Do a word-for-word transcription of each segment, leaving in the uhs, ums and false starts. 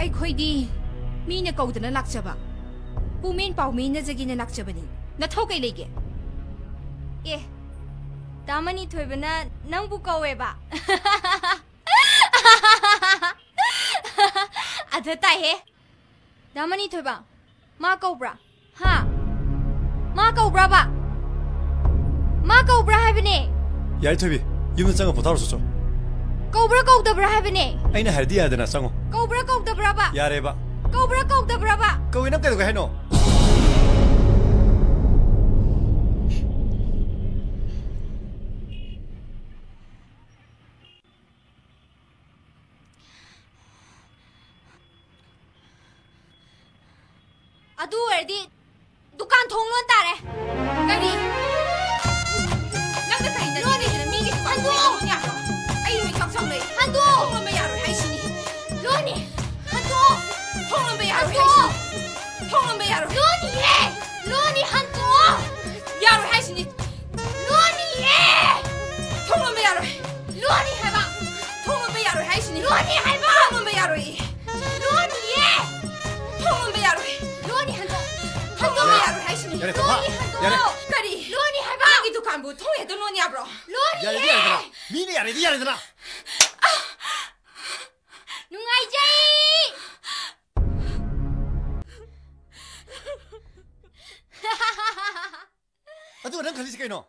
ꯑꯩꯈꯣꯏꯗꯤ ꯃꯤꯅ ꯀꯧꯗꯅ ꯂꯥꯛꯆꯕ, ꯄꯨꯃꯦꯟ ꯄꯥꯎꯃꯦꯟꯅꯖꯒꯦꯅ ꯂꯥꯛꯆꯕꯅꯤ꯫ ꯅꯊꯧ ꯀꯩ ꯂꯩꯒꯦ? ꯑꯦ, ꯗꯥ ꯃꯅꯤ ꯊꯣꯏꯕꯅ ꯅꯪꯕꯨ ꯀꯧꯋꯦꯕ꯫ ꯑꯗ ꯇꯥꯏꯍꯦ꯫ ꯗꯥ ꯃꯅꯤ ꯊꯣꯏꯕ, ꯃꯥ ꯀꯧꯕ꯭ꯔꯥ? ꯍꯥ? ꯃꯥ ꯀꯧꯕ꯭ꯔꯥꯕ? ꯃꯥ ꯀꯧꯕ꯭ꯔꯥ ꯍꯥꯏꯕꯅꯦ꯫ ꯌꯥꯏ ꯊꯣꯏꯕꯤ, ꯌꯨꯝꯗ ꯆꯪꯉ ꯄꯣꯊꯥꯔꯨꯆꯣ ꯆꯣ꯫ ꯀꯧꯕ꯭ꯔꯥ ꯀꯧꯗꯕ꯭ꯔꯥ ꯍꯥꯏꯕꯅꯦ꯫ ꯑꯩꯅ ꯍꯥꯏꯔꯗꯤ ꯌꯥꯗꯅ, ꯆꯪꯉꯣ꯫ ꯀꯧꯕ꯭ꯔꯥ ꯀꯧꯗꯕ꯭ꯔꯥꯕ? ꯌꯥꯔꯦꯕ꯫ ꯀꯧꯕ꯭ꯔꯥ ꯀꯧꯗꯕ꯭ꯔꯥꯕ? ꯀꯧꯏ, ꯅꯪ ꯀꯩꯗꯧꯒꯦ ꯍꯥꯏꯅꯣ? ꯑꯗꯨ ꯑꯣꯏꯔꯗꯤ ꯗꯨꯀꯥꯟ ꯊꯣꯡ ꯂꯣꯟ ꯇꯥꯔꯦ꯫ ꯀꯔꯤ? ꯅꯪꯅ ꯀꯔꯤ ꯅꯠꯇꯦ ꯂꯣꯟꯅꯤ꯫ ꯀꯩꯗꯅ ꯃꯤꯒꯤ ꯗꯨꯀꯥꯟ ꯍꯟꯗꯣꯛꯑꯣ꯫ ꯊꯣꯡ ꯂꯣꯟ ꯌꯥꯕ꯭ꯔꯣ? ꯑꯩ ꯅꯨꯃꯤꯠ ꯆꯥꯎꯁꯪ ꯂꯩ꯫ ꯍꯟꯗꯣꯛꯑꯣ꯫ ꯊꯣꯡ ꯂꯣꯟꯕ ꯌꯥꯔꯣꯏ ꯍꯥꯏꯁꯤꯅꯤ꯫ ꯂꯣꯟꯅꯤ꯫ ꯍꯟꯗꯣꯛꯑꯣ꯫ ꯊꯣꯡ ꯂꯣꯟꯕ ꯌꯥꯔꯣꯏ ꯍꯟꯗꯣꯛꯑꯣ꯫ ꯍꯥꯏꯁꯤꯅꯤ꯫ ꯊꯣꯡ ꯂꯣꯟꯕ ꯌꯥꯔꯣꯏ꯫ ꯂꯣꯟꯅꯤꯌꯦ꯫ ꯂꯣꯟꯅꯤ, ꯍꯟꯗꯣꯛꯑꯣ꯫ ꯌꯥꯔꯣꯏ ꯍꯥꯏꯁꯤꯅꯤ꯫ ꯂꯣꯟꯅꯤꯌꯦ꯫ ꯊꯣꯡ ꯂꯣꯟꯕ ꯌꯥꯔꯣꯏ꯫ ꯂꯣꯟꯅꯤ ꯍꯥꯏꯕ꯫ ꯊꯣꯡ ꯂꯣꯟꯕ ꯌꯥꯔꯣꯏ ꯍꯥꯏꯁꯤꯅꯤ꯫ ꯂꯣꯟꯅꯤ ꯍꯥꯏꯕ꯫ ꯊꯣꯡ ꯂꯣꯟꯕ ꯌꯥꯔꯣꯏ꯫ ꯂꯣꯟꯅꯤꯌꯦ꯫ ꯊꯣꯡ ꯂꯣꯟꯕ ꯌꯥꯔꯣꯏ꯫ ꯂꯣꯟꯅꯤ ꯍꯟꯗꯣꯛ-, ꯊꯣꯡ ꯂꯣꯟꯕ ꯍꯟꯗꯣꯛꯑꯣ꯫ ꯌꯥꯔꯣꯏ ꯍꯥꯏꯁꯤꯅꯤ꯫ ꯂꯣꯟꯅꯤ ꯍꯟꯗꯣꯛꯑꯣ꯫ ꯌꯥꯔꯦ꯫ ꯀꯔꯤ? ꯂꯣꯟꯅꯤ ꯍꯥꯏꯕ꯫ ꯅꯪꯒꯤ ꯗꯨꯀꯥꯟꯕꯨ ꯊꯣꯡ ꯍꯦꯛꯇ ꯂꯣꯟ ꯌꯥꯕ꯭ꯔꯣ? ꯂꯣꯟꯅꯤꯌꯦ꯫ ꯌꯥꯔꯦꯗꯤ ꯌꯥꯔꯦꯗꯅ꯫ ꯃꯤꯅ ꯌꯥꯔꯦꯗꯤ ꯌꯥꯔꯦꯗꯅ꯫ ꯅꯨꯡꯉꯥꯏꯖꯩ꯫ ꯑꯗꯨꯒ ꯅꯪ ꯈꯜꯂꯤꯁꯤ ꯀꯩꯅꯣ?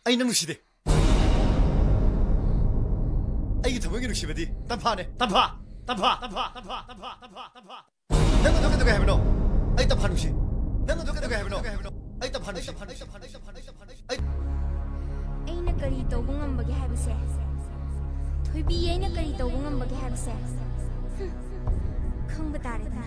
ꯑꯩ ꯅꯪ ꯅꯨꯡꯁꯤꯗꯦ꯫ ꯑꯩꯒꯤ ꯊꯃꯣꯏꯒꯤ ꯅꯨꯡꯁꯤꯕꯗꯤ ꯇꯝꯐꯥꯅꯦ꯫ ꯇꯝꯐꯥ! ꯇꯝꯐꯥ! ꯇꯝꯐꯥ! ꯇꯝꯐꯥ! ꯇꯝꯐꯥ! ꯇꯝꯐꯥ! ꯇꯝꯐꯥ! ꯅꯪ ꯑꯗꯨ ꯀꯩꯗꯧꯒꯦ ꯍꯥꯏꯕꯅꯣ? ꯑꯩ ꯇꯝꯐꯥ ꯅꯨꯡꯁꯤ꯫ ꯅꯪ ꯑꯗꯨ ꯀꯩꯗꯧꯒꯦ ꯍꯥꯏꯕꯅꯣ? ꯑꯩ ꯇꯝꯐꯥ ꯅꯨꯡꯁꯤ꯫ ꯑꯩ ꯑꯩꯅ ꯀꯔꯤ ꯇꯧꯕ ꯉꯝꯕꯒꯦ ꯍꯥꯏꯕꯁꯦ? ꯊꯣꯏꯕꯤ, ꯑꯩꯅ ꯀꯔꯤ ꯇꯧꯕ ꯉꯝꯕꯒꯦ ꯍꯥꯏꯕꯁꯦ? ꯍꯨꯝ, ꯈꯪꯕ ꯇꯥꯔꯦꯗꯅ꯫